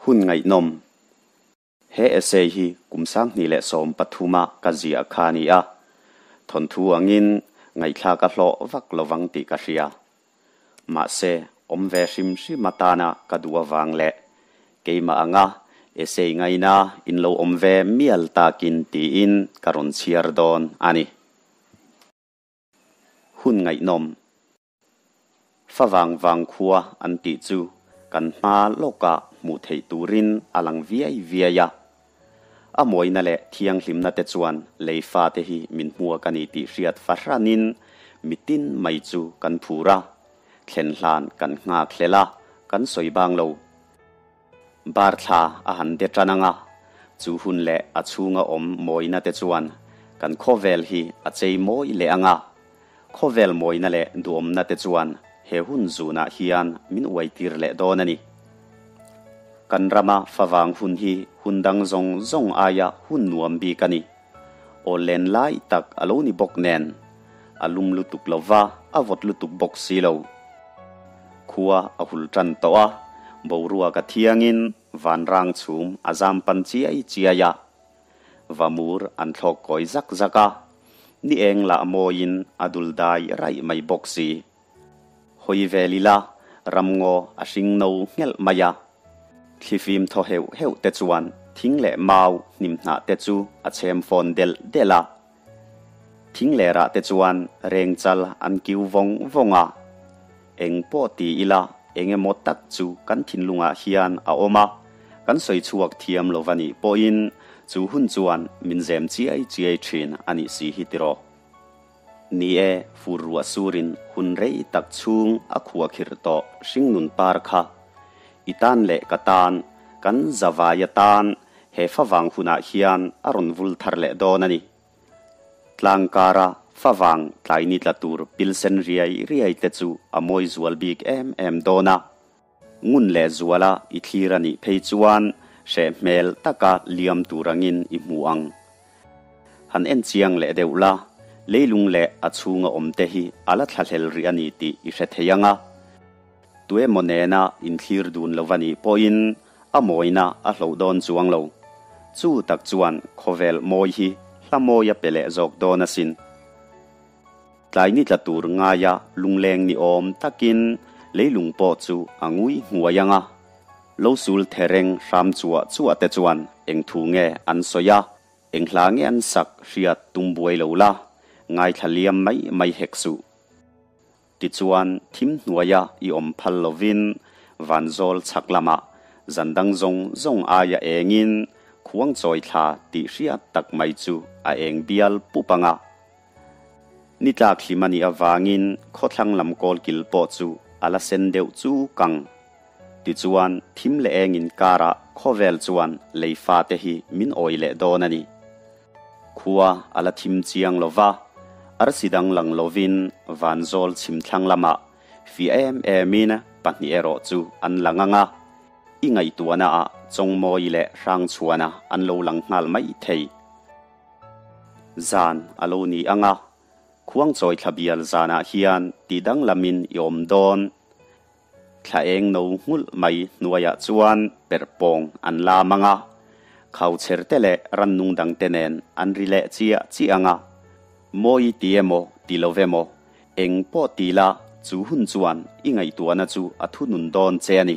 Hun ngaihnawm. He essay hi kum 2013 a ka ziah kha a ni a, thawnthu angin ngaihthlak a hlawh vak lovang tih ka hria. Mahse, awm ve hrim hrim atana ka duh avang leh keimah anga essay ngaina in lo awm ve mial takin tiin ka rawn chhiar dawn a ni. Hun ngaihnawm. Favang vang khua an tih chu kan hma lawkah hmuh theih turin a lang viai viai a. A mawina leh thianghlimna te chuan lei fate hi min hmuak a ni tih hriat fahranin mitin mai chu kan phur a, thlen hlan kan nghak hlel a, kan sawi bang lo. Bar thla a han de tan ang a, chu hun leh a chhunga awm mawina te chuan kan khawvel hi a chei mawi leh ang a. Khawvel mawina leh duhawmna te chuan he hun zunah hian min uaitir leh dawn a ni. Kan rama favang hun hi hun dang zawng zawng aia hun nuam bik a ni. Aw len lai tak a lo ni bawk nen, a lum lutuk lo va, a vawt lutuk bawk si lo. Khua a hul tan tawh a, boruak a thiangin vanrang chhum a zam pan chiai chiai a. Vamur an thlawk kawi zak zak a, ni eng lah mawiin a dul dai raih mai bawk si. Hawi vel ila, ramngaw a hring no nghelh mai a. Thlifim thaw heuh heuh te chuan thing leh mau hnim hnah te chu a chhem fawn delh delh a. Thing leh rah te chuan reng chal an kiu vawng vawng a. Eng pawh ti ila eng emaw tak chu kan thinlungah hian a awm a, kan sawi chhuak thiam lo va nih pawhin chu hun chuan min zem chiai chiai thin a nih si hi tiraw. Ni e, fur ruah surin hun rei tak chhung a khuah khirh tawh hringnun par kha. I tan leh ka tan, kan zavaia tan he favang hunah hian a rawn vul thar leh dawn a ni. Tlang kara favang tlai ni tla tur pilsen riai riai te chu a mawi zual bik em em dawn a. Ngun leh zuala i thlir a nih phei chuan hreh hmel taka liam tur angin i hmu ang. Han en chiang leh deuh la, leilung leh a chhunga awm te hi a la thlahlel rih a ni tih i hre thei ang a. Tuemaw nena inthlir dun lo va nih pawhin a mawina a hloh dawn chuang lo. Chu tak chuan khawvel mawi hi hla mawi a pe leh zawk dawn asin. Tlai ni tla tur ngaia lungleng ni awm takin leilung pawh chu a ngui nghuai ang a. Lo sul thereng hram chuah chuah te chuan eng thu nge an sawi a, eng hla nge an sak hriat tum buai lo la, ngaithla liam mai mai hek suh. Tichuan thim hnuaia i awm phal lovin vanzawl chhak lamah zan dang zawng zawng aia engin khuang chawi thla tih hriat tak mai chu a eng bial pup ang a. Ni tlak hlim a nih avangin khawthlang lam kawl kil pawh chu a la sen deuh chu kang. Tichuan thim leh eng inkarah khawvel chuan lei fate hi min awi leh dawn a ni. Khua a la thim chiang lo va, arsi dang lang lovin vanzawl chhim thlang lamah fih em emin pahnih erawh chu an lang ang a, i ngaihtuahnaah Chawngmawi leh Hrangchhuana an lo lang nghal mai thei. Zan a lo ni ang a, khuangchawi thla bial zanah hian tih danglamin i awm dawn. Thla eng no nghulh mai hnuaiah chuan perh pawng an lam ang a, khauchher te leh rannung dang te nen an ri leh chiah chiah ang a. Mawi ti emaw ti lo emaw, eng pawh ti la chu hun chuan i ngaihtuahna chu a thunun dawn che a ni.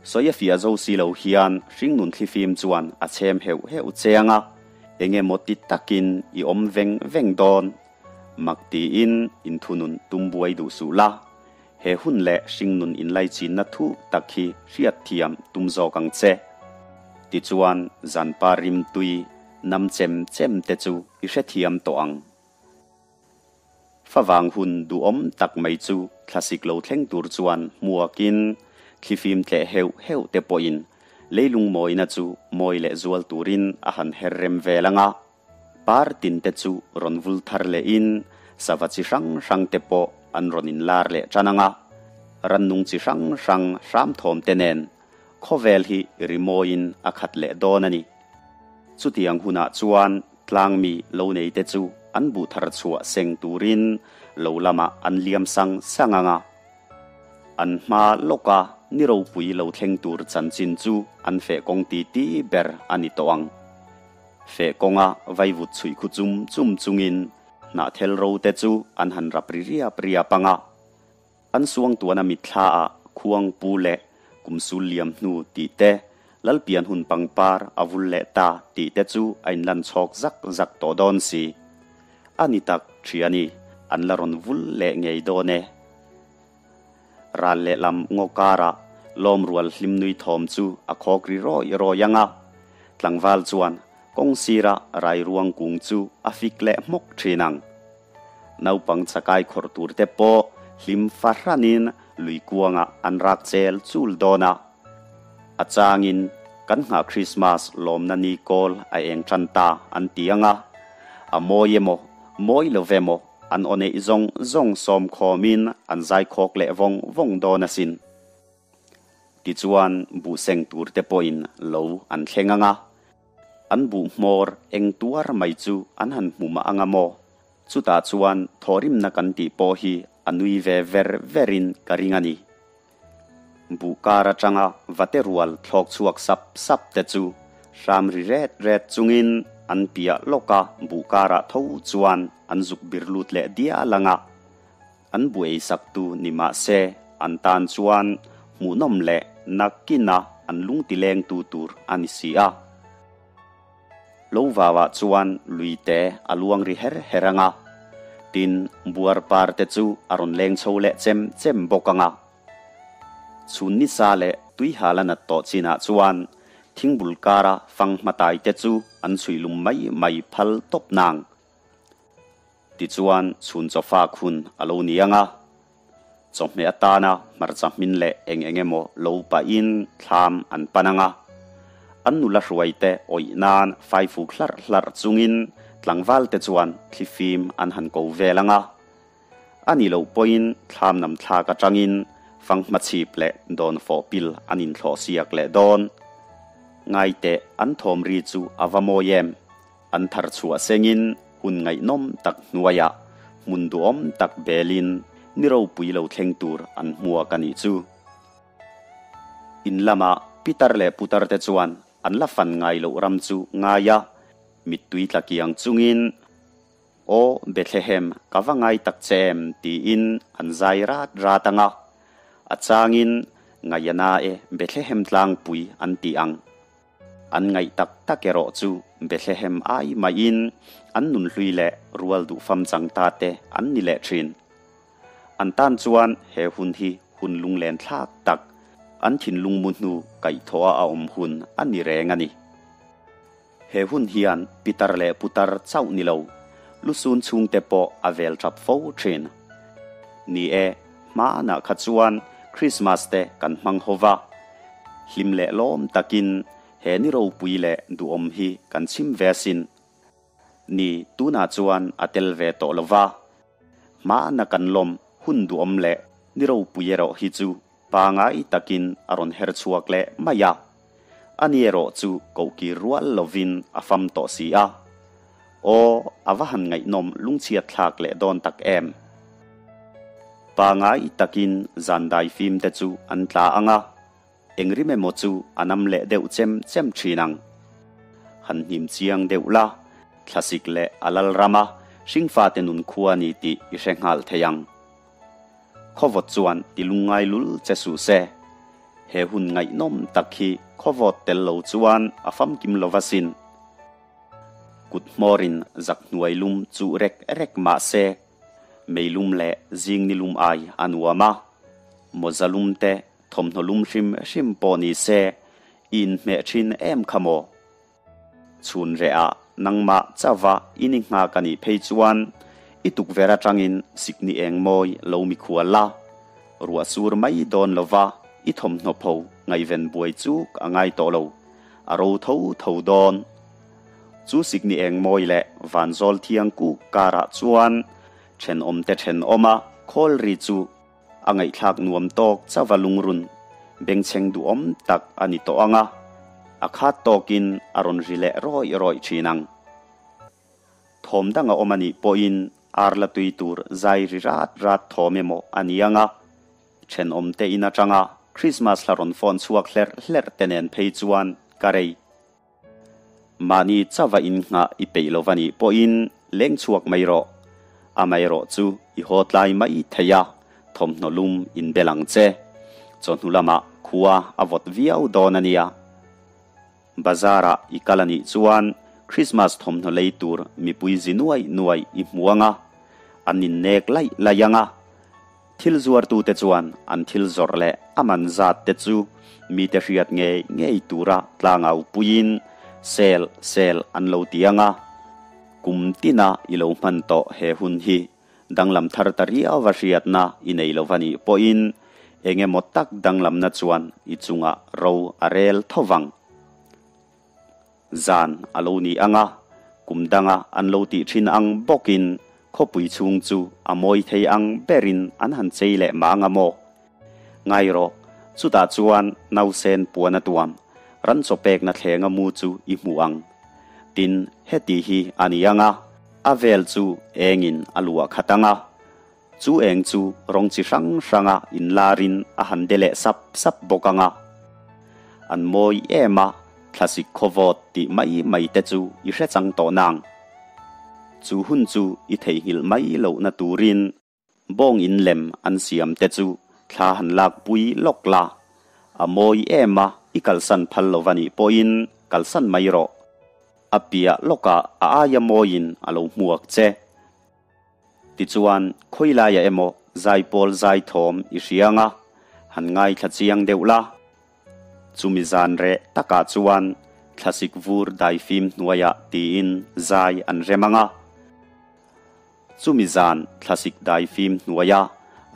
Sawi a fiah zo si lo hian hringnun thlifim chuan a chhem heuh heuh che ang a, eng emaw ti takin i awm veng veng dawn. Mak tiin inthunun tum buai duh suh la, he hun leh hringnun inlaichinna thuk tak hi hriatthiam tum zawk ang che. Tichuan zanpa rimtui nam chem chem te chu i hrethiam tawh ang. Favang hun duhawm tak mai chu thlasik lo thleng tur chuan hmuakin thlifim tleh heuh heuh te pawhin leilung mawina chu mawi leh zual turin a han her rem vel ang a. Par tin te chu rawn vul thar lehin sava chi hrang hrang te pawh an rawn inlar leh tan ang a. Rannung chi hrang hrang hramthawm te nen khawvel hi rimawiin a khat leh dawn a ni. Chutiang hunah chuan tlangmi lo neite chu an buh thar chhuah seng turin lo lamah an liam sang sang ang a. An hma lawka ni ropui lo thleng tur chanchin chu an feh kawng titi ber a ni tawh ang. Feh kawnga vaivut chhuih khu chum chum chungin hnahthel ro te chu an han rap ri riap riap ang a. An suangtuana mitthla ah khuang pu leh kum sul liam hnu tih te, Lalpian hun pangpar a vul leh ta tih te chu a inlan chhawk zak zak tawh dawn si. A ni tak thiani, an la rawn vul leh ngei dawn e. Ral lehlam ngaw karah lawmrual hlim nui thawm chu a khawk ri rawi rawi ang a, tlangval chuan kawng sira rairuang kung chu a fik leh hmawk thin ang. Naupang chakai khawrh tur te pawh hlim fahranin lui kuangah an rak chel chul dawn a. A changin kan nghah Krismas lawmna ni kawl a eng tan ta an ti ang a, a mawi emaw mawi lo ve maw an aw neih zawng zawng sawm khawmin an zai khawk leh vawng vawng dawn asin. Tichuan buhseng tur te pawhin lo an thleng ang a, an buh hmawr eng tuar mai chu an han hmu mah ang a maw? Chutah chuan thawhrimna kan tih pawh hi a nui ve ver verin ka ring a ni. Buh kar atanga vate rual thlawk chhuak sap sap te chu hram ri ret ret chungin an piah lawka buh karah tho chuan an zuk bir lut leh dial ang a. An buaisaktu ni mah se an tan chuan hmuhnawm leh nakkina an lungtilengtu tur a ni si a. Lo vauah chuan lui te a luang ri her her ang a, tin buar par te chu a rawn leng chho leh chem chem bawk ang a. Chhun nisa leh tuihal a nat tawh chinah chuan thingbul kara fang hmatai te chu an chhuih lum mai mai phal tawp nang. Tichuan chhun chawfak hun a lo ni ang a, chawhmeh atana hmarcha hmin leh eng eng emaw lo pahin thlam an pan ang a. An nula hruaite awih nan faifuk hlarh hlarh chungin tlangvalte chuan thlifim an han ko vel ang a. A nih loh pawhin thlam nam thlak atangin fanghma chhip leh dawn fawh pil an inthlawh siak leh dawn. Ngaiteh an thawm ri chu a va mawi em? An thar chhuah sengin hun ngaihnawm tak hnuaiah hmun duhawm tak belin ni ropui lo thleng tur an hmuak a nih chu. In lama pitar leh putar te chuan an la fan ngai loh ram chu ngai a, mittui tla kiang chungin, Aw Bethlehem, ka va ngai tak che em? tiin an zai rat rat ang a. A changin, Ngaihana e Bethlehem tlangpui an ti ang. An ngaih tak tak erawh chu Bethlehem ai maiin an nunhlui leh rual duhfam chang ta te an ni leh thin. An tan chuan he hun hi hun lunglen thlak tak, an thinlung mu hnu kaihthawha a awm hun a ni reng a ni. He hun hian pitar leh putar chauh ni lo, lusun chhungte pawh a vel tap fo thin. Ni e, hmanah kha chuan Krismas te kan hmang ho va, hlim leh lawm takin he ni ropui leh duhawm hi kan chhim ve asin. Ni, tunah chuan a tel ve tawh lo va, hmana kan lawm hun duhawm leh ni ropui erawh hi chu pangai takin a rawn her chhuak leh mai a. Ani erawh chu kohkir rual lovin a fam tawh si a. Aw, a va han ngaihnawm lungchhiat thlak leh dawn tak em! Pangai takin zan daifim te chu an tla ang a, eng rim emaw chu a nam leh deuh chem chem thin ang. Han hnim chiang deuh la, thlasik leh a lal rama hringfate nun khua ni tih i hre nghal thei ang. Khawvawt chuan ti lungngai lul che suh se. He hun ngaihnawm tak hi khawvawt tel lo chuan a famkim lo va sin. Kut hmawrin zak hnuai lum chuh rek rek mah se, mei lum leh zing ni lum ai a nuam a. Mawza lum te thawmhnaw lum hrim hrim pawh ni se, i inhmeh thin em kha maw? Chhun rehah nangmah chauva i ni nghak a nih phei chuan i tukverh atangin sikni eng mawi lo mikhual la. Ruah sur mai dawn lova i thawmhnaw pho ngaihven buai chuk a ngai tawh lo, a ro tho tho dawn. Chu sikni eng mawi leh vanzawl thiang kuk karah chuan thenawmte thenawma khawl ri chu A ngaihthlak nuam tawk chauva lungrun bengchheng duhawm tak a ni tawh ang a, a khat tawkin a rawn ri leh rawih rawih thin ang. Thawm dang a awm a nih pawhin ar la tui tur zai ri rat rat thawm emaw a ni ang a, thenawmte in atanga Krismas hla rawn fawn chhuak hlerh hlerh te nen phei chuan ka rei. Mahni chauha innghah i peih lo va nih pawhin leng chhuak mai rawh. Amaherawh chu i haw tlai mai thei a, thawmhnaw lum inbel ang che. Chawhnu lamah khua a vawt viau dawn a nia. Bazar-ah i kal a nih chuan Krismas thawmhnaw lei tur mipui zi nuai nuai i hmu ang a, an innek laih laih ang a. Thil zuartute chuan an thil zawrh leh a man zat te chu mite hriat ngei ngei tura tlangau puiin sel sel an lo ti ang a. Kum tina i lo hman tawh he hun hi danglam thar ta riau a hriatna i nei lo va nih pawhin eng emaw tak danglamna chuan i chungah ro a rel tho vang. Zan a lo ni ang a, kum danga an lo tih thin ang bawkin khawpui chhung chu a mawi thei ang berin an han chei leh mang a maw? Ngai rawh, chutah chuan nausen puan a tuam, ran chaw pekna thlenga mu chu i hmu ang. Tin, heti hi a ni ang a, a vel chu engin a luah khat ang a, chu eng chu rawng chi hrang hranga inlarin a han de leh sap sap bawk ang a. An mawi em a, thlasik khawvawt tih mai mai te chu i hre chang tawh nang. Chu hun chu i theihnghilh mai lohna turin Bawng in lem an siam te chu thla han lak pui lawk la, a mawi em a, i kalsan phal lo va nih pawhin kalsan mai rawh. A piah lawkah a aia mawiin a lo hmuak che. Tichuan, khawilaiah emaw zaipawl zaithawm i hria anga, han ngaithla chiang deuh la. Chumi zan reh takah chuan thlasik vur daifim hnuaiah tiin zai an rem anga. Chumi zan thlasik daifim hnuaia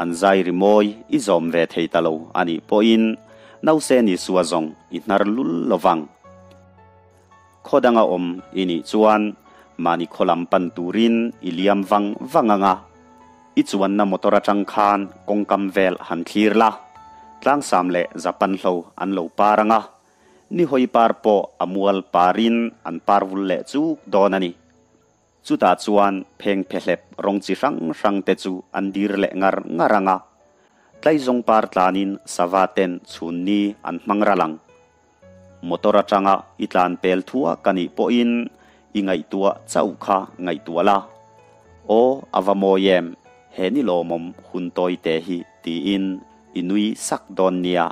an zai rimawi i zawm ve thei ta lo a nih pawhin nause ni sua zawng i hnar lul lo vang. Khaw danga awm i nih chuan mahni khaw lam pan turin i liam vang vang ang a, i chuanna motor atang khan kawngkam vel han thlir la, tlangsam leh Japan hlo an lo par ang a, nihawi par pawh a mual parin an par vul leh chuk dawn a ni. Chutah chuan phengphehlep rawng chi hrang hrang te chu an dir leh ngar ngar ang a, tlaizawng par tlanin sava ten chhun ni an hmang ral ang. Motor atanga i tlan pel thua ka nih pawhin i ngaihtuah chauh kha ngaihtuah la. Aw, a va mawi em, he ni lawmawm hun tawi te hi tiin i nui sak dawn nia.